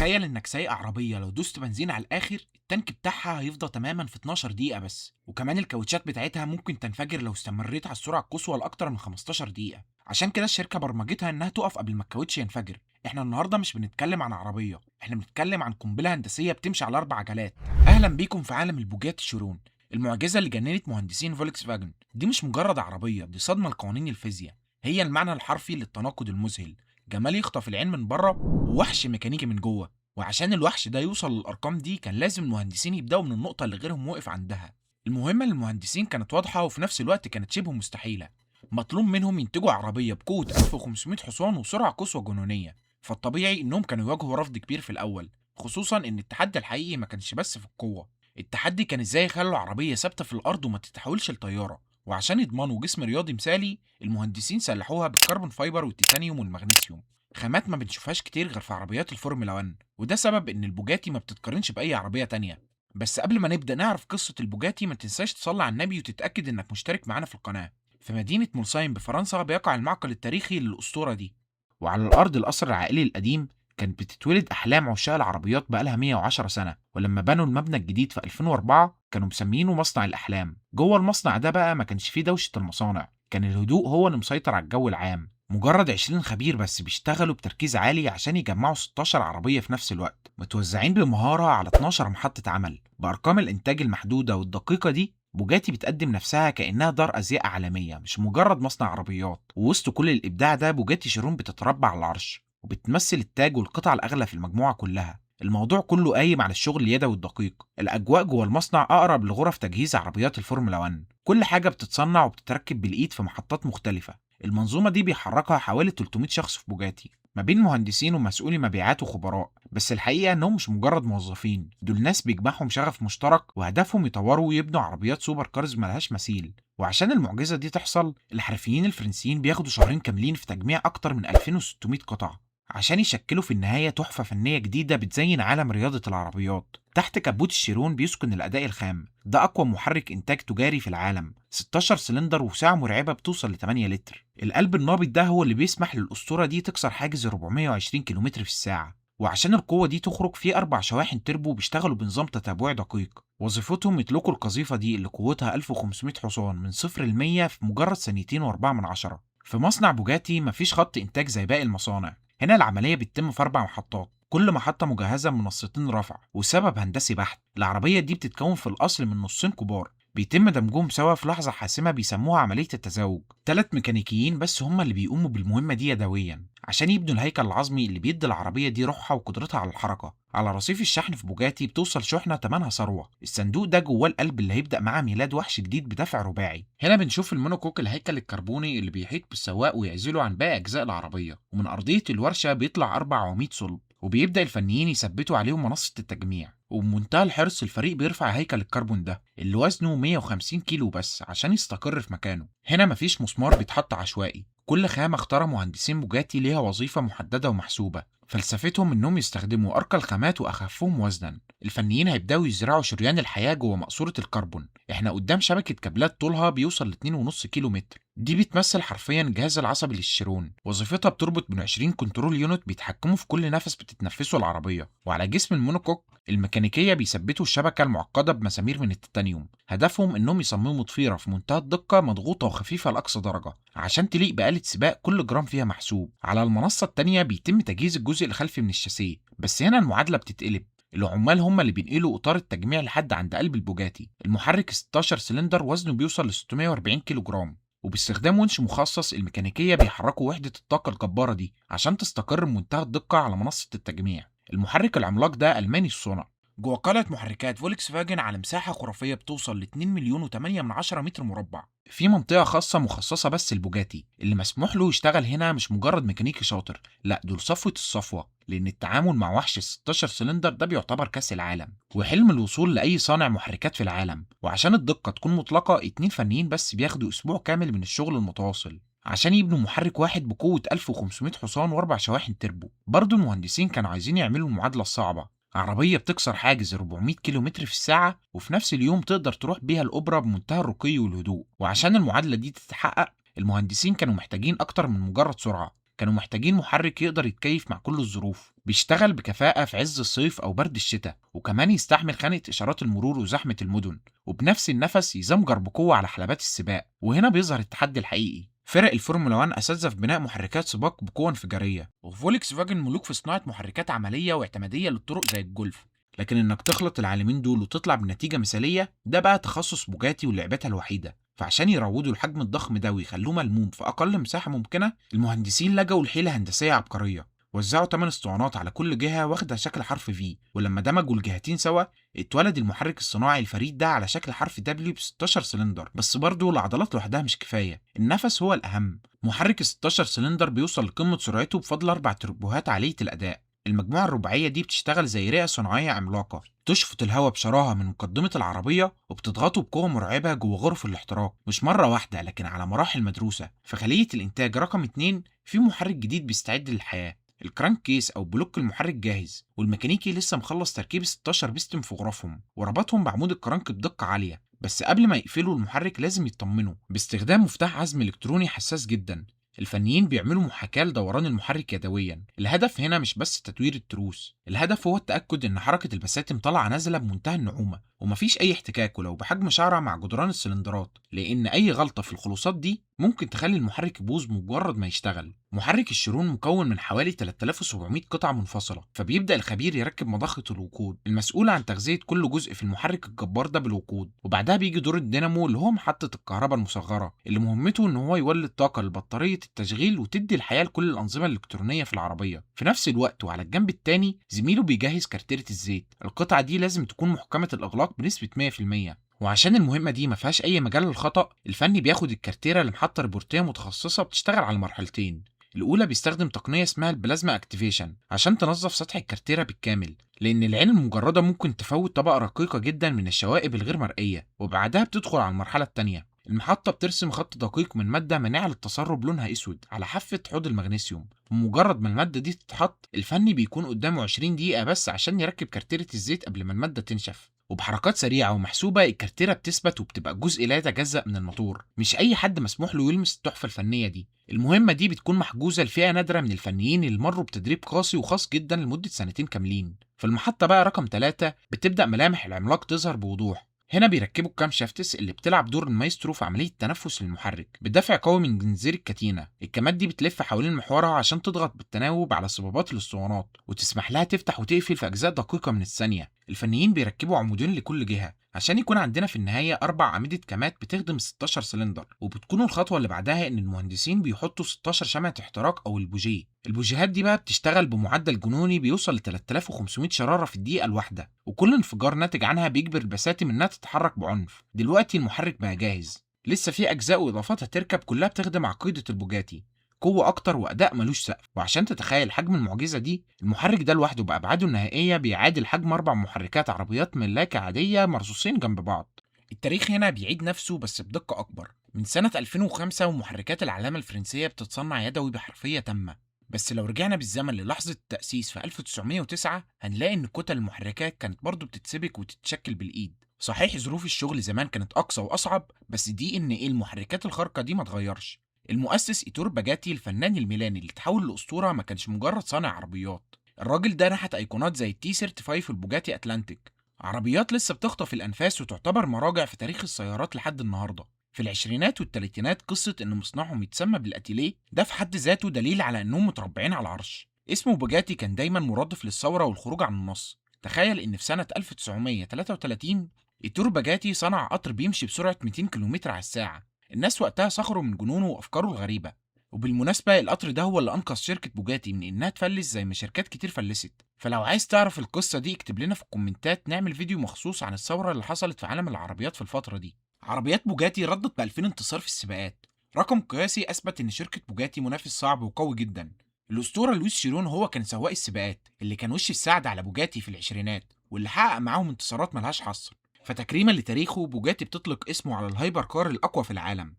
تخيل انك سايق عربية لو دوست بنزين على الاخر التانك بتاعها هيفضى تماما في 12 دقيقة بس، وكمان الكاوتشات بتاعتها ممكن تنفجر لو استمريت على السرعة القصوى لاكتر من 15 دقيقة. عشان كده الشركة برمجتها انها تقف قبل ما الكاوتش ينفجر. احنا النهارده مش بنتكلم عن عربية، احنا بنتكلم عن قنبلة هندسية بتمشي على 4 عجلات. اهلا بيكم في عالم البوجاتي شيرون، المعجزة اللي جننت مهندسين فولكس فاجن. دي مش مجرد عربية، دي صدمة لقوانين الفيزياء. هي المعنى الحرفي للتناقض المذهل، جمال يخطف العين من بره ووحش ميكانيكي من جوه. وعشان الوحش ده يوصل للارقام دي كان لازم المهندسين يبداوا من النقطة اللي غيرهم وقف عندها. المهمة للمهندسين كانت واضحة وفي نفس الوقت كانت شبه مستحيلة. مطلوب منهم ينتجوا عربية بقوة 1500 حصان وسرعة قصوى جنونيه. فالطبيعي انهم كانوا يواجهوا رفض كبير في الاول، خصوصا ان التحدي الحقيقي ما كانش بس في القوة، التحدي كان ازاي يخلوا العربية ثابتة في الارض وما تتحولش لطياره. وعشان يضمنوا جسم رياضي مثالي، المهندسين سلحوها بال carbon fiber والتيتانيوم والمغنيسيوم، خامات ما بنشوفهاش كتير غير في عربيات الفورمولا 1. وده سبب ان البوجاتي ما بتتقارنش باي عربية تانية. بس قبل ما نبدا نعرف قصة البوجاتي، ما تنساش تصلي على النبي وتتاكد انك مشترك معانا في القناة. في مدينة مولسايم بفرنسا بيقع المعقل التاريخي للاسطوره دي، وعلى الارض القصر العائلي القديم كانت بتتولد احلام عشاق العربيات بقالها 110 سنة. ولما بنوا المبنى الجديد في 2004 كانوا مسمينه مصنع الاحلام. جوه المصنع ده بقى ما كانش فيه دوشه المصانع، كان الهدوء هو اللي مسيطر على الجو العام. مجرد 20 خبير بس بيشتغلوا بتركيز عالي عشان يجمعوا 16 عربية في نفس الوقت، متوزعين بمهارة على 12 محطة عمل. بأرقام الإنتاج المحدودة والدقيقة دي، بوجاتي بتقدم نفسها كأنها دار أزياء عالمية مش مجرد مصنع عربيات. ووسط كل الإبداع ده بوجاتي شيرون بتتربع على العرش وبتمثل التاج والقطع الأغلى في المجموعة كلها. الموضوع كله قايم على الشغل اليدوي الدقيق. الأجواء جوه المصنع أقرب لغرف تجهيز عربيات الفورمولا 1، كل حاجة بتتصنع وبتتركب بالإيد في محطات مختلفة. المنظومة دي بيحركها حوالي 300 شخص في بوجاتي، ما بين مهندسين ومسؤولي مبيعات وخبراء. بس الحقيقة إنهم مش مجرد موظفين، دول ناس بيجمعهم شغف مشترك وهدفهم يطوروا ويبنوا عربيات super cars ملهاش مثيل. وعشان المعجزة دي تحصل، الحرفيين الفرنسيين بياخدوا شهرين كاملين في تجميع أكتر من 2600 قطعة عشان يشكلوا في النهاية تحفة فنية جديدة بتزين عالم رياضة العربيات. تحت كبوت الشيرون بيسكن الأداء الخام ده، أقوى محرك إنتاج تجاري في العالم، 16 سلندر وسعة مرعبة بتوصل ل 8 لتر. القلب النابض ده هو اللي بيسمح للأسطورة دي تكسر حاجز 420 كم في الساعة. وعشان القوة دي تخرج، في 4 شواحن تربو بيشتغلوا بنظام تتابعي دقيق، وظيفتهم يطلقوا القذيفة دي اللي قوتها 1500 حصان من 0 ل 100 في مجرد 2.4 ثانية. في مصنع بوجاتي مفيش خط إنتاج زي باقي المصانع، هنا العملية بتتم في 4 محطات، كل محطة مجهزة بمنصتين رفع. وسبب هندسي بحت، العربية دي بتتكون في الأصل من نصين كبار بيتم دمجهم سوا في لحظة حاسمة بيسموها عملية التزاوج. 3 ميكانيكيين بس هم اللي بيقوموا بالمهمة دي يدويا عشان يبنوا الهيكل العظمي اللي بيدي العربية دي روحها وقدرتها على الحركة. على رصيف الشحن في بوجاتي بتوصل شحنة تمنها ثروة، الصندوق ده جواه القلب اللي هيبدأ معاه ميلاد وحش جديد بدفع رباعي. هنا بنشوف ال monocoque، الهيكل الكربوني اللي بيحيط بالسواق ويعزله عن باقي أجزاء العربية. ومن أرضية الورشة بيطلع 4 عواميد صلب، وبيبدأ الفنيين يثبتوا عليهم منصة التجميع. وبمنتهى الحرص الفريق بيرفع هيكل الكربون ده اللي وزنه 150 كيلو بس عشان يستقر في مكانه. هنا مفيش مسمار بيتحط عشوائي، كل خامة اختارها مهندسين بوجاتي ليها وظيفة محددة ومحسوبة. فلسفتهم انهم يستخدموا ارقى الخامات واخفهم وزنا. الفنيين هيبداوا يزرعوا شريان الحياة جوه مقصورة الكربون. احنا قدام شبكة كابلات طولها بيوصل ل 2.5 كيلو متر، دي بتمثل حرفيا الجهاز العصبي للشيرون. وظيفتها بتربط بين 20 control unit بيتحكموا في كل نفس بتتنفسه العربية. وعلى جسم ال monocoque الميكانيكية بيثبتوا الشبكة المعقدة بمسامير من التيتانيوم. هدفهم انهم يصمموا ضفيرة في منتهى الدقة، مضغوطة وخفيفة لأقصى درجة عشان تليق بآلة سباق كل جرام فيها محسوب. على المنصة التانية بيتم تجهيز الجزء الخلفي من الشاسيه، بس هنا المعادلة بتتقلب. العمال هم اللي بينقلوا اطار التجميع لحد عند قلب البوجاتي. المحرك 16 سلندر وزنه بيوصل ل 640 كيلو جرام، وباستخدام ونش مخصص الميكانيكية بيحركوا وحدة الطاقة الجبارة دي عشان تستقر بمنتهى الدقة على منصة التجميع. المحرك العملاق ده ألماني الصنع. جوه قلعة محركات فولكس فاجن على مساحة خرافية بتوصل ل 2 مليون و8 من 10 متر مربع، في منطقة خاصة مخصصة بس للبوجاتي. اللي مسموح له يشتغل هنا مش مجرد ميكانيكي شاطر، لا دول صفوة الصفوة، لأن التعامل مع وحش ال 16 سلندر ده بيعتبر كأس العالم وحلم الوصول لأي صانع محركات في العالم. وعشان الدقة تكون مطلقة، 2 فنيين بس بياخدوا أسبوع كامل من الشغل المتواصل عشان يبنوا محرك واحد بقوة 1500 حصان و4 شواحن تربو. برضو المهندسين كانوا عايزين يعملوا المعادلة الصعبة، عربية بتكسر حاجز 400 كيلو متر في الساعة وفي نفس اليوم تقدر تروح بيها الأوبرا بمنتهى الرقي والهدوء. وعشان المعادلة دي تتحقق، المهندسين كانوا محتاجين أكتر من مجرد سرعة، كانوا محتاجين محرك يقدر يتكيف مع كل الظروف، بيشتغل بكفاءة في عز الصيف أو برد الشتاء، وكمان يستحمل خنقة إشارات المرور وزحمة المدن، وبنفس النفس يزمجر بقوة على حلبات السباق. وهنا بيظهر التحدي الحقيقي. فرق الفورمولا 1 أساتذة في بناء محركات سباق بقوة انفجارية، وفولكس فاجن ملوك في صناعة محركات عملية واعتمادية للطرق زي الجولف. لكن إنك تخلط العالمين دول وتطلع بنتيجة مثالية، ده بقى تخصص بوجاتي ولعبتها الوحيدة. فعشان يروضوا الحجم الضخم ده ويخلوه ملموم في أقل مساحة ممكنة، المهندسين لجأوا لحيلة هندسية عبقرية. وزعوا 8 اسطوانات على كل جهة واخدة شكل حرف V، ولما دمجوا الجهتين سوا اتولد المحرك الصناعي الفريد ده على شكل حرف W ب 16 سلندر. بس برضه العضلات لوحدها مش كفاية، النفس هو الأهم. محرك 16 سلندر بيوصل لقمة سرعته بفضل 4 تربوهات عالية الأداء. المجموعة الرباعية دي بتشتغل زي رئة صناعية عملاقة، تشفط الهواء بشراهة من مقدمة العربية وبتضغطه بقوة مرعبة جوه غرف الاحتراق، مش مرة واحدة لكن على مراحل مدروسة. في خلية الإنتاج رقم 2 في محرك جديد بيستعد للحياة. ال crankcase أو بلوك المحرك جاهز، والميكانيكي لسه مخلص تركيب 16 بيستم في غرفهم وربطهم بعمود الكرانك بدقة عالية. بس قبل ما يقفلوا المحرك لازم يطمنوا باستخدام مفتاح عزم إلكتروني حساس جدا. الفنيين بيعملوا محاكاة لدوران المحرك يدويا. الهدف هنا مش بس تدوير التروس، الهدف هو التأكد إن حركة البساتم طالعة نازلة بمنتهى النعومة ومفيش أي احتكاك ولو بحجم شعرة مع جدران السلندرات، لأن أي غلطة في الخلوصات دي ممكن تخلي المحرك يبوظ مجرد ما يشتغل. محرك الشيرون مكون من حوالي 3700 قطعة منفصلة، فبيبدأ الخبير يركب مضخة الوقود المسؤولة عن تغذية كل جزء في المحرك الجبار ده بالوقود. وبعدها بيجي دور الدينامو اللي هو محطة الكهرباء المصغرة، اللي مهمته إن هو يولد طاقة لبطارية التشغيل وتدي الحياة لكل الأنظمة الإلكترونية في العربية. في نفس الوقت وعلى الجنب التاني زميله بيجهز كارتيرة الزيت. القطعة دي لازم تكون محكمة الإغلاق بنسبة 100%، وعشان المهمة دي ما فيهاش أي مجال للخطأ، الفني بياخد الكارتيرة لمحطة روبوتية متخصصة بتشتغل على مرحلتين. الأولى بيستخدم تقنية اسمها ال plasma activation عشان تنظف سطح الكارتيرة بالكامل، لأن العين المجردة ممكن تفوت طبقة رقيقة جدا من الشوائب الغير مرئية. وبعدها بتدخل على المرحلة التانية. المحطة بترسم خط دقيق من مادة مانعة للتسرب لونها أسود على حافة حوض المغنيسيوم. بمجرد ما المادة دي تتحط، الفني بيكون قدامه 20 دقيقة بس عشان يركب كارتيرة الزيت قبل ما المادة تنشف. وبحركات سريعة ومحسوبة الكارتيرة بتثبت وبتبقى جزء لا يتجزأ من الموتور. مش أي حد مسموح له يلمس التحفة الفنية دي. المهمة دي بتكون محجوزة لفئة نادرة من الفنيين اللي مروا بتدريب قاسي وخاص جدا لمدة سنتين كاملين. في المحطة بقى رقم 3 بتبدأ ملامح العملاق تظهر بوضوح. هنا بيركبوا ال camshafts اللي بتلعب دور المايسترو في عملية التنفس للمحرك بدفع قوي من جنزير الكتينة. الكامات دي بتلف حوالين محورها عشان تضغط بالتناوب على صبابات الاسطوانات وتسمح لها تفتح وتقفل في أجزاء دقيقة من الثانية. الفنيين بيركبوا عمودين لكل جهة عشان يكون عندنا في النهاية 4 أعمدة كامات بتخدم 16 سلندر. وبتكون الخطوة اللي بعدها إن المهندسين بيحطوا 16 شمعة احتراق أو البوجيه. البوجيهات دي بقى بتشتغل بمعدل جنوني بيوصل ل 3500 شرارة في الدقيقة الواحدة، وكل انفجار ناتج عنها بيجبر البساتم إنها تتحرك بعنف. دلوقتي المحرك بقى جاهز، لسه في أجزاء وإضافات هتركب كلها بتخدم عقيدة البوجاتي، قوة أكتر وأداء ملوش سقف. وعشان تتخيل حجم المعجزة دي، المحرك ده لوحده بأبعاده النهائية بيعادل حجم 4 محركات عربيات ملاكة عادية مرصوصين جنب بعض. التاريخ هنا بيعيد نفسه بس بدقة أكبر. من سنة 2005 ومحركات العلامة الفرنسية بتتصنع يدوي بحرفية تامة. بس لو رجعنا بالزمن للحظة التأسيس في 1909 هنلاقي إن كتل المحركات كانت برضه بتتسبك وتتشكل بالإيد. صحيح ظروف الشغل زمان كانت أقسى وأصعب، بس دي إن إيه المحركات الخارقة دي ما اتغيرش. المؤسس إيتور باجاتي الفنان الميلاني اللي تحول لأسطورة ما كانش مجرد صانع عربيات. الراجل ده نحت أيقونات زي ال T 35 والبوجاتي أتلانتيك، عربيات لسه بتخطف الأنفاس وتعتبر مراجع في تاريخ السيارات لحد النهاردة. في العشرينات والتلاتينات قصة إن مصنعهم يتسمى بالأتيليه ده في حد ذاته دليل على إنهم متربعين على العرش. اسمه بوجاتي كان دايما مرادف للثورة والخروج عن النص. تخيل إن في سنة 1933 إيتور باجاتي صنع قطر بيمشي بسرعة 200 كيلومتر على الساعة. الناس وقتها سخروا من جنونه وأفكاره الغريبة. وبالمناسبة القطر ده هو اللي أنقذ شركة بوجاتي من إنها تفلس زي ما شركات كتير فلست. فلو عايز تعرف القصة دي اكتب لنا في الكومنتات، نعمل فيديو مخصوص عن الثورة اللي حصلت في عالم العربيات في الفترة دي. عربيات بوجاتي ردت ب 2000 انتصار في السباقات، رقم قياسي أثبت إن شركة بوجاتي منافس صعب وقوي جدا. الأسطورة لويس شيرون هو كان سواق السباقات اللي كان وش السعد على بوجاتي في العشرينات واللي حقق معاهم انتصارات ملهاش حصر. فتكريما لتاريخه بوجاتي بتطلق اسمه على ال hypercar الأقوى في العالم.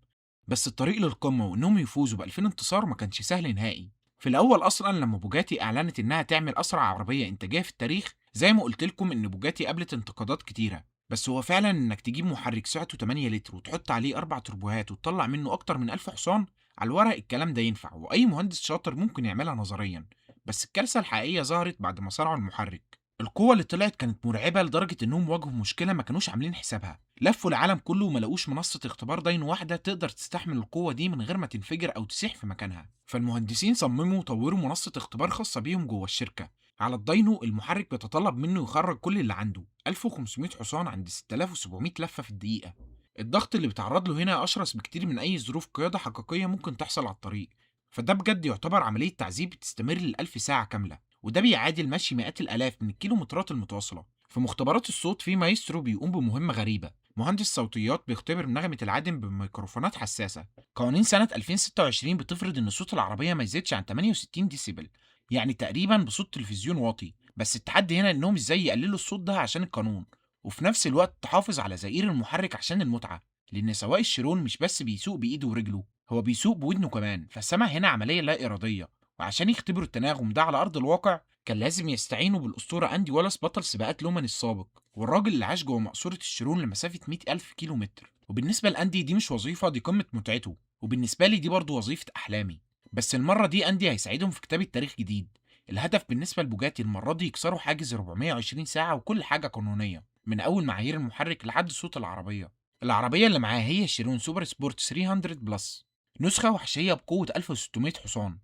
بس الطريق للقمة وإنهم يفوزوا ب 2000 انتصار ما كانش سهل نهائي. في الأول أصلا لما بوجاتي أعلنت إنها تعمل أسرع عربية إنتاجية في التاريخ، زي ما قلت لكم إن بوجاتي قابلت انتقادات كتيرة. بس هو فعلا إنك تجيب محرك سعته 8 لتر وتحط عليه 4 تربوهات وتطلع منه أكتر من 1000 حصان على الورق الكلام ده ينفع، وأي مهندس شاطر ممكن يعملها نظريا، بس الكارثة الحقيقية ظهرت بعد ما صنعوا المحرك. القوة اللي طلعت كانت مرعبة لدرجة إنهم واجهوا مشكلة ما كانوش عاملين حسابها. لفوا العالم كله وما لقوش منصة اختبار dyno واحدة تقدر تستحمل القوة دي من غير ما تنفجر أو تسيح في مكانها. فالمهندسين صمموا وطوروا منصة اختبار خاصة بيهم جوه الشركة. على ال dyno المحرك بيتطلب منه يخرج كل اللي عنده، 1500 حصان عند 6700 لفة في الدقيقة. الضغط اللي بيتعرض له هنا أشرس بكتير من أي ظروف قيادة حقيقية ممكن تحصل على الطريق. فده بجد يعتبر عملية تعذيب بتستمر ل1000 ساعة كاملة، وده بيعادل مشي مئات الآلاف من الكيلومترات المتواصلة. في مختبرات الصوت في مايسترو بيقوم بمهمة غريبة، مهندس صوتيات بيختبر نغمة العادم بميكروفونات حساسة. قوانين سنة 2026 بتفرض إن صوت العربية ما يزيدش عن 68 ديسيبل، يعني تقريبا بصوت تلفزيون واطي. بس التحدي هنا إنهم إزاي يقللوا الصوت ده عشان القانون، وفي نفس الوقت تحافظ على زئير المحرك عشان المتعة، لأن سواق الشيرون مش بس بيسوق بإيده ورجله، هو بيسوق بودنه كمان. فالسمع هنا عملية لا إرادية، وعشان يختبروا التناغم ده على أرض الواقع كان لازم يستعينوا بالأسطورة أندي والاس، بطل سباقات لومان السابق، والراجل اللي عاش جوه مقصورة الشيرون لمسافة 100,000 كيلو متر. وبالنسبة لأندي دي مش وظيفة، دي قمة متعته، وبالنسبة لي دي برضه وظيفة أحلامي. بس المرة دي أندي هيساعدهم في كتابة تاريخ جديد. الهدف بالنسبة لبوجاتي المرة دي يكسروا حاجز 420 ساعة وكل حاجة قانونية، من أول معايير المحرك لحد صوت العربية. العربية اللي معاها هي شيرون سوبر سبورت 300 Plus، نسخة وحشية بقوة 1600 حصان.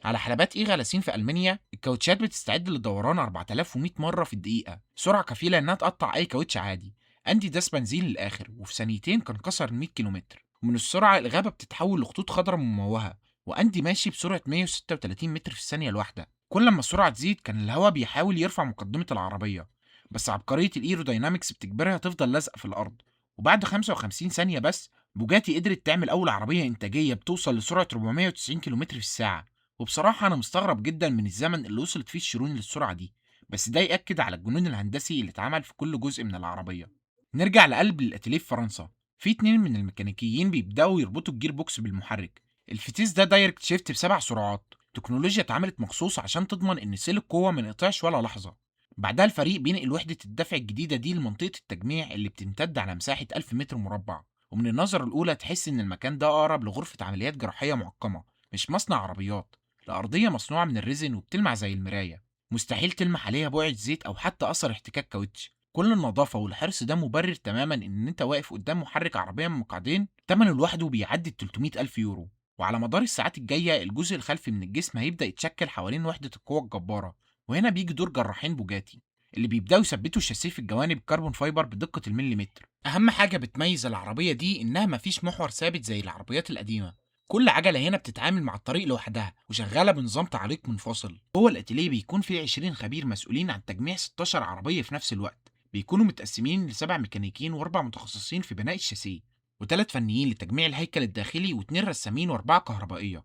على حلبات إيغالاسين في ألمانيا الكاوتشات بتستعد للدوران 4100 مرة في الدقيقة، سرعة كفيلة إنها تقطع أي كاوتش عادي. أندي داس بنزين للآخر، وفي ثانيتين كان كسر 100 كيلومتر. ومن السرعة الغابة بتتحول لخطوط خضراء مموهة، وأندي ماشي بسرعة 136 متر في الثانية الواحدة. كل ما السرعة تزيد كان الهواء بيحاول يرفع مقدمة العربية، بس عبقرية ال aerodynamics بتجبرها تفضل لازقة في الأرض. وبعد 55 ثانية بس بوجاتي قدرت تعمل أول عربية إنتاجية بتوصل لسرعة 490 كيلومتر في الساعة. وبصراحة أنا مستغرب جدا من الزمن اللي وصلت فيه الشيرون للسرعة دي، بس ده يأكد على الجنون الهندسي اللي اتعمل في كل جزء من العربية. نرجع لقلب الأتيليه في فرنسا. في 2 من الميكانيكيين بيبدأوا يربطوا ال gearbox بالمحرك. الفتيس ده direct shift ب7 سرعات، تكنولوجيا اتعملت مخصوص عشان تضمن إن سيل القوة ما ينقطعش ولا لحظة. بعدها الفريق بينقل وحدة الدفع الجديدة دي لمنطقة التجميع اللي بتمتد على مساحة 1000 متر مربع. ومن النظرة الأولى تحس إن المكان ده أقرب لغرفة عمليات جراحية معقمة، مش مصنع عربيات. الأرضية مصنوعة من ال resin وبتلمع زي المراية، مستحيل تلمح عليها بقعة زيت أو حتى أثر احتكاك كاوتش. كل النظافة والحرص ده مبرر تماما إن أنت واقف قدام محرك عربية من مقعدين تمنه لوحده بيعدي 300,000 يورو. وعلى مدار الساعات الجاية الجزء الخلفي من الجسم هيبدأ يتشكل حوالين وحدة القوة الجبارة، وهنا بيجي دور جراحين بوجاتي اللي بيبدأوا يثبتوا الشاسيه في الجوانب carbon fiber بدقة المليمتر. أهم حاجة بتميز العربية دي إنها مفيش محور ثابت زي العربيات القديمة، كل عجلة هنا بتتعامل مع الطريق لوحدها وشغالة بنظام تعليق منفصل. جوه الأتيليه بيكون فيه 20 خبير مسؤولين عن تجميع 16 عربية في نفس الوقت، بيكونوا متقسمين ل7 ميكانيكيين و4 متخصصين في بناء الشاسيه، و3 فنيين لتجميع الهيكل الداخلي، و2 رسامين و4 كهربائية.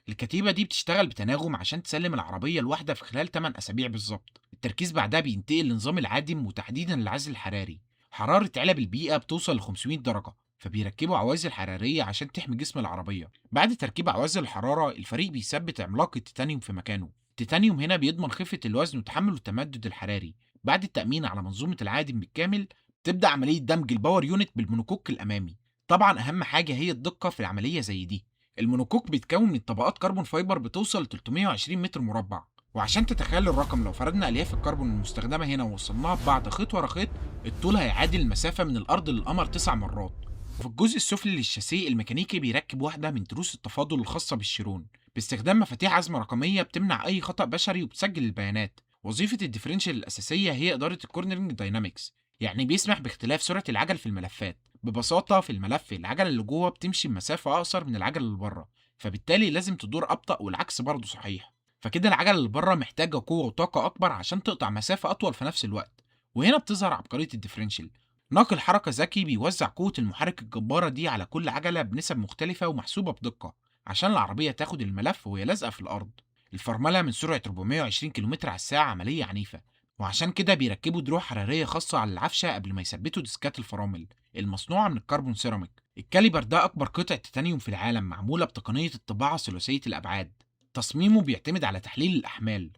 الكتيبة دي بتشتغل بتناغم عشان تسلم العربية الواحدة في خلال 8 أسابيع بالظبط. التركيز بعدها بينتقل لنظام العادم وتحديدا العزل الحراري. حرارة علب البيئة بتوصل ل 500 درجة، فبيركبوا عوازل حرارية عشان تحمي جسم العربية. بعد تركيب عوازل الحرارة الفريق بيثبت عملاق التيتانيوم في مكانه. التيتانيوم هنا بيضمن خفة الوزن وتحمل التمدد الحراري. بعد التأمين على منظومة العادم بالكامل تبدأ عملية دمج ال power unit بال monocoque الأمامي. طبعا أهم حاجة هي الدقة في العملية زي دي. ال monocoque بيتكون من طبقات carbon fiber بتوصل 320 متر مربع، وعشان تتخيل الرقم لو فردنا الياف الكربون المستخدمة هنا ووصلناها ببعض خيط ورا خيط الطول هيعادل المسافة من الارض للقمر 9 مرات. وفي الجزء السفلي للشاسيه الميكانيكي بيركب واحدة من تروس التفاضل الخاصة بالشيرون باستخدام مفاتيح عزم رقمية بتمنع اي خطا بشري وبتسجل البيانات. وظيفة ال differential الاساسية هي ادارة ال cornering dynamics، يعني بيسمح باختلاف سرعة العجل في الملفات. ببساطة في الملف العجلة اللي جوه بتمشي بمسافه اقصر من العجلة اللي بره، فبالتالي لازم تدور ابطا، والعكس برضه صحيح. فكده العجلة اللي بره محتاجه قوة وطاقة اكبر عشان تقطع مسافة اطول في نفس الوقت. وهنا بتظهر عبقرية ال differential، ناقل حركة ذكي بيوزع قوة المحرك الجبارة دي على كل عجله بنسب مختلفة ومحسوبه بدقة عشان العربية تاخد الملف وهي لازقه في الارض. الفرمله من سرعة 420 كم على الساعة عملية عنيفة، وعشان كده بيركبوا دروع حرارية خاصة على العفشه قبل ما يثبتوا ديسكات الفرامل المصنوعة من الكربون سيراميك. ال caliper ده اكبر قطعه تيتانيوم في العالم معمولة بتقنية الطباعة ثلاثية الابعاد. تصميمه بيعتمد على تحليل الاحمال.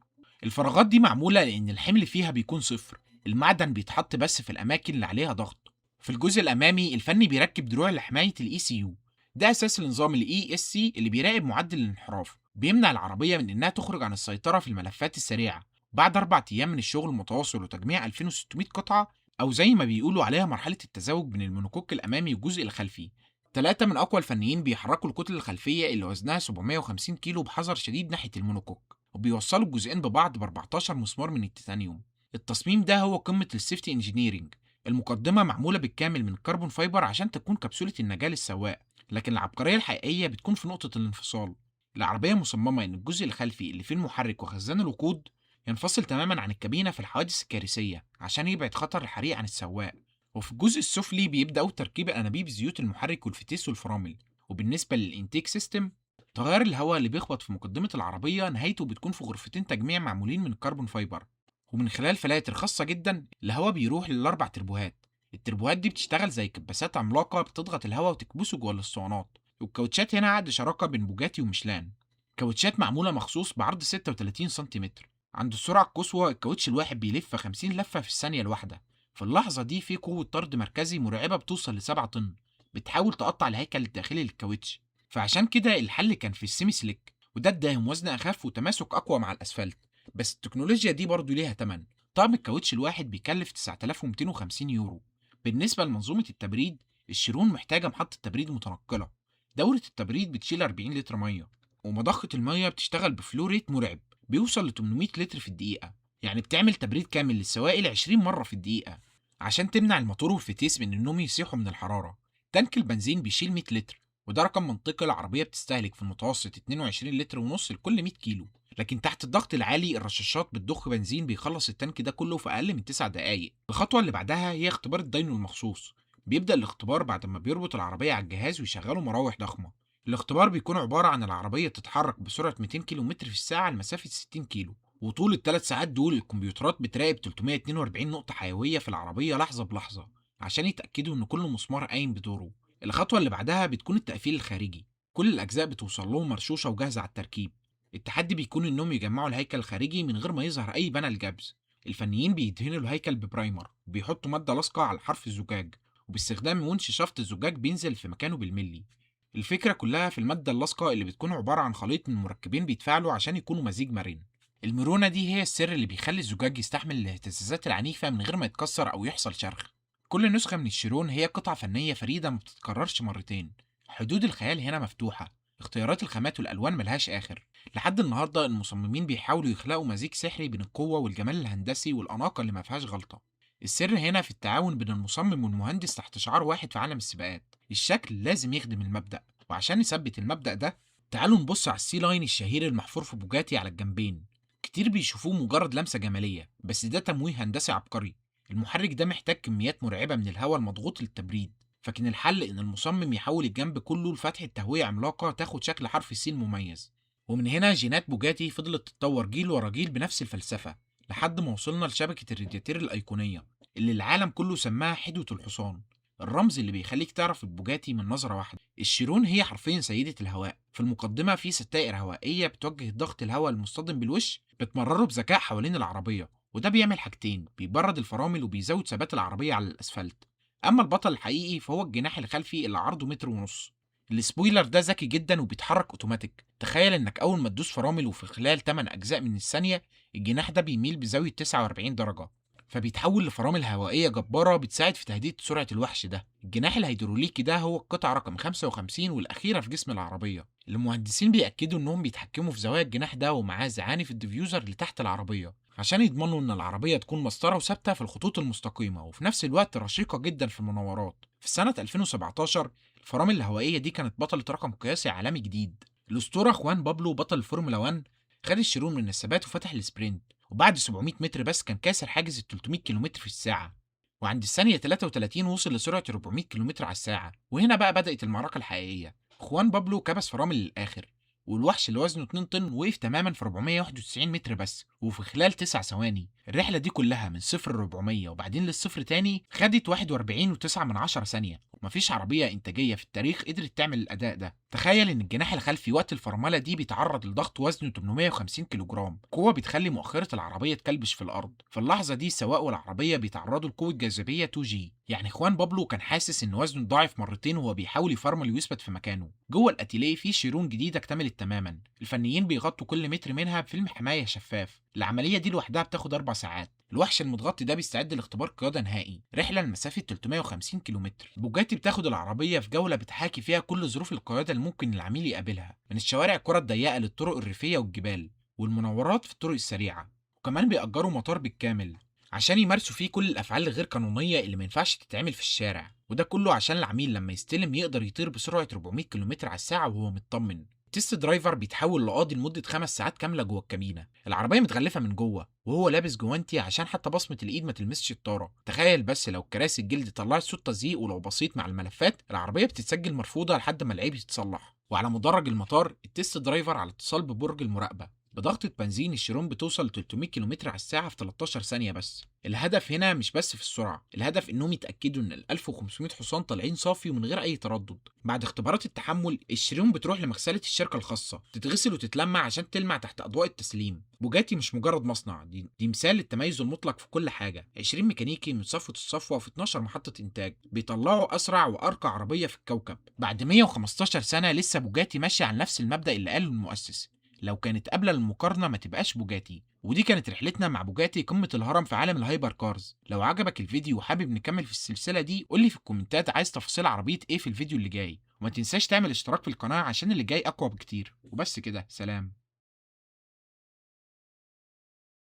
الفراغات دي معمولة لان الحمل فيها بيكون صفر، المعدن بيتحط بس في الاماكن اللي عليها ضغط. في الجزء الامامي الفني بيركب دروع لحماية ال ECU. ده أساس النظام ال ESC اللي بيراقب معدل الانحراف، بيمنع العربية من إنها تخرج عن السيطرة في الملفات السريعة. بعد 4 أيام من الشغل المتواصل وتجميع 2600 قطعة، أو زي ما بيقولوا عليها مرحلة التزاوج بين المونوكوك الأمامي والجزء الخلفي، ثلاثة من أقوى الفنيين بيحركوا الكتلة الخلفية اللي وزنها 750 كيلو بحذر شديد ناحية المونوكوك، وبيوصلوا الجزئين ببعض ب 14 مسمار من التيتانيوم. التصميم ده هو قمة ال safety engineering. المقدمة معمولة بالكامل من carbon fiber عشان تكون كبسولة النجاة للسواق، لكن العبقرية الحقيقية بتكون في نقطة الانفصال. العربية مصممة إن الجزء الخلفي اللي فيه المحرك وخزان الوقود ينفصل تماما عن الكابينة في الحوادث الكارثية عشان يبعد خطر الحريق عن السواق. وفي الجزء السفلي بيبدأوا تركيب أنابيب زيوت المحرك والفتيس والفرامل. وبالنسبة لل intake system، تيار الهواء اللي بيخبط في مقدمة العربية نهايته بتكون في غرفتين تجميع معمولين من carbon fiber، ومن خلال فلاتر خاصة جدا الهواء بيروح للأربع تربوهات. التربوهات دي بتشتغل زي كباسات عملاقة بتضغط الهواء وتكبسه جوه الاسطوانات. والكاوتشات هنا عقد شراكة بين بوجاتي وميشلان، كاوتشات معمولة مخصوص بعرض 36 سنتيمتر. عند السرعة القصوى الكاوتش الواحد بيلف 50 لفة في الثانية الواحدة. في اللحظة دي في قوة طرد مركزي مرعبة بتوصل ل 7 طن بتحاول تقطع الهيكل الداخلي للكاوتش. فعشان كده الحل كان في ال semi slick، وده اداهم وزن أخف وتماسك أقوى مع الأسفلت. بس التكنولوجيا دي برضو ليها تمن، طقم الكاوتش الواحد بيكلف 9250 يورو. بالنسبة لمنظومة التبريد، الشيرون محتاجة محطة تبريد متنقلة. دورة التبريد بتشيل 40 لتر مية، ومضخة المية بتشتغل ب flow rate مرعب بيوصل ل 800 لتر في الدقيقة، يعني بتعمل تبريد كامل للسوائل 20 مرة في الدقيقة عشان تمنع الموتور والفتيس من انهم يسيحوا من الحرارة. تانك البنزين بيشيل 100 لتر، وده رقم منطقي، العربية بتستهلك في المتوسط 22 لتر ونص لكل 100 كيلو. لكن تحت الضغط العالي الرشاشات بتضخ بنزين بيخلص التانك ده كله في أقل من 9 دقايق. الخطوة اللي بعدها هي اختبار ال dyno المخصوص. بيبدأ الاختبار بعد ما بيربط العربية على الجهاز ويشغلوا مراوح ضخمة. الاختبار بيكون عبارة عن العربية تتحرك بسرعة 200 كيلو متر في الساعة لمسافة 60 كيلو، وطول ال3 ساعات دول الكمبيوترات بتراقب 342 نقطة حيوية في العربية لحظة بلحظة عشان يتأكدوا إن كل مسمار قايم بدوره. الخطوة اللي بعدها بتكون التقفيل الخارجي. كل الأجزاء بتوصل لهم مرشوشة وجاهزة على التركيب. التحدي بيكون إنهم يجمعوا الهيكل الخارجي من غير ما يظهر أي panel gaps. الفنيين بيدهنوا الهيكل ب primer وبيحطوا مادة لاصقة على حرف الزجاج، وباستخدام ونش شفط الزجاج بينزل في مكانه بالملي. الفكرة كلها في المادة اللاصقة اللي بتكون عبارة عن خليط من مركبين بيتفاعلوا عشان يكونوا مزيج مرن. المرونة دي هي السر اللي بيخلي الزجاج يستحمل الاهتزازات العنيفة من غير ما يتكسر أو يحصل شرخ. كل نسخة من الشيرون هي قطعة فنية فريدة ما بتتكررش مرتين. حدود الخيال هنا مفتوحة، اختيارات الخامات والألوان ملهاش آخر. لحد النهاردة المصممين بيحاولوا يخلقوا مزيج سحري بين القوة والجمال الهندسي والأناقة اللي ما فيهاش غلطة. السر هنا في التعاون بين المصمم والمهندس تحت شعار واحد في عالم السباقات: الشكل لازم يخدم المبدأ. وعشان نثبت المبدأ ده تعالوا نبص على ال C line الشهير المحفور في بوجاتي على الجنبين. كتير بيشوفوه مجرد لمسة جمالية، بس ده تمويه هندسي عبقري. المحرك ده محتاج كميات مرعبة من الهواء المضغوط للتبريد، فكان الحل إن المصمم يحول الجنب كله لفتحة تهوية عملاقة تاخد شكل حرف ال C المميز. ومن هنا جينات بوجاتي فضلت تتطور جيل ورا جيل بنفس الفلسفة لحد ما وصلنا لشبكة الرادياتير الأيقونية اللي العالم كله سماها حدوة الحصان، الرمز اللي بيخليك تعرف البوجاتي من نظرة واحدة. الشيرون هي حرفيا سيدة الهواء. في المقدمة في ستائر هوائية بتوجه ضغط الهواء المصطدم بالوش، بتمرره بذكاء حوالين العربية، وده بيعمل حاجتين: بيبرد الفرامل وبيزود ثبات العربية على الأسفلت. أما البطل الحقيقي فهو الجناح الخلفي اللي عرضه 1.5 متر. ال spoiler ده ذكي جدا وبيتحرك اوتوماتيك. تخيل انك اول ما تدوس فرامل وفي خلال 8 اجزاء من الثانيه الجناح ده بيميل بزاويه 49 درجه، فبيتحول لفرامل هوائيه جباره بتساعد في تهدئه سرعه الوحش ده. الجناح الهيدروليكي ده هو القطعه رقم 55 والاخيره في جسم العربيه. المهندسين بيأكدوا انهم بيتحكموا في زوايا الجناح ده ومعاه زعانف ال diffuser اللي تحت العربيه عشان يضمنوا ان العربيه تكون مسطره وثابته في الخطوط المستقيمه، وفي نفس الوقت رشيقه جدا في المناورات. في سنه 2017 الفرامل الهوائيه دي كانت بطله رقم قياسي عالمي جديد. الاسطوره خوان بابلو بطل الفورمولا 1 خد الشيرون من الثبات وفتح ال sprint، وبعد 700 متر بس كان كاسر حاجز ال 300 كيلومتر في الساعة، وعند الثانية 33 وصل لسرعة 400 كيلومتر على الساعة. وهنا بقى بدأت المعركة الحقيقية. خوان بابلو كبس فرامل للآخر، والوحش اللي وزنه 2 طن وقف تماما في 491 متر بس وفي خلال 9 ثواني. الرحلة دي كلها من صفر ل 400 وبعدين للصفر تاني خدت 41.9 من 10 ثانية. ومفيش عربية إنتاجية في التاريخ قدرت تعمل الأداء ده. تخيل إن الجناح الخلفي وقت الفرملة دي بيتعرض لضغط وزنه 850 كيلوغرام، قوة بتخلي مؤخرة العربية تكلبش في الأرض. في اللحظة دي السواق والعربية بيتعرضوا لقوة جاذبية 2G، يعني خوان بابلو كان حاسس إن وزنه اتضاعف مرتين وهو بيحاول يفرمل ويثبت في مكانه. جوه الأتيليه في شيرون جديدة اكتملت تماما، الفنيين بيغطوا كل متر منها بفيلم حماية شفاف. العملية دي لوحدها بتاخد 4 ساعات. الوحش المتغطي ده بيستعد لاختبار قيادة نهائي، رحلة لمسافة 350 كيلومتر. بوجاتي بتاخد العربية في جولة بتحاكي فيها كل ظروف القيادة اللي ممكن العميل يقابلها، من الشوارع الكرة الضيقة للطرق الريفية والجبال والمناورات في الطرق السريعة. وكمان بيأجروا مطار بالكامل عشان يمارسوا فيه كل الأفعال الغير قانونية اللي ما ينفعش تتعمل في الشارع، وده كله عشان العميل لما يستلم يقدر يطير بسرعة 400 كيلومتر على الساعة وهو مطمن. test driver بيتحول لقاضي لمدة 5 ساعات كاملة جوه الكابينة. العربية متغلفة من جوه وهو لابس جوانتي عشان حتى بصمة الإيد ما تلمسش الطارة. تخيل بس لو الكراسي الجلد طلعت صوت تزييق ولو بسيط مع الملفات، العربية بتتسجل مرفوضة لحد ما العيب يتصلح. وعلى مدرج المطار ال test driver على اتصال ببرج المراقبة. بضغطة بنزين الشيرون بتوصل ل 300 كيلومتر على الساعة في 13 ثانية بس. الهدف هنا مش بس في السرعة، الهدف انهم يتأكدوا ان ال 1500 حصان طالعين صافي ومن غير اي تردد. بعد اختبارات التحمل الشيرون بتروح لمغسلة الشركة الخاصة، تتغسل وتتلمع عشان تلمع تحت اضواء التسليم. بوجاتي مش مجرد مصنع، دي مثال للتميز المطلق في كل حاجة. 20 ميكانيكي من صفوة الصفوة في 12 محطة انتاج بيطلعوا اسرع وارقى عربية في الكوكب. بعد 115 سنة لسه بوجاتي ماشية على نفس المبدأ اللي قاله المؤسس، لو كانت قابلة للمقارنة ما تبقاش بوجاتي. ودي كانت رحلتنا مع بوجاتي قمة الهرم في عالم ال hyper cars. لو عجبك الفيديو وحابب نكمل في السلسلة دي قولي في الكومنتات عايز تفاصيل عربية ايه في الفيديو اللي جاي، وما تنساش تعمل اشتراك في القناة عشان اللي جاي اقوى بكتير. وبس كده، سلام.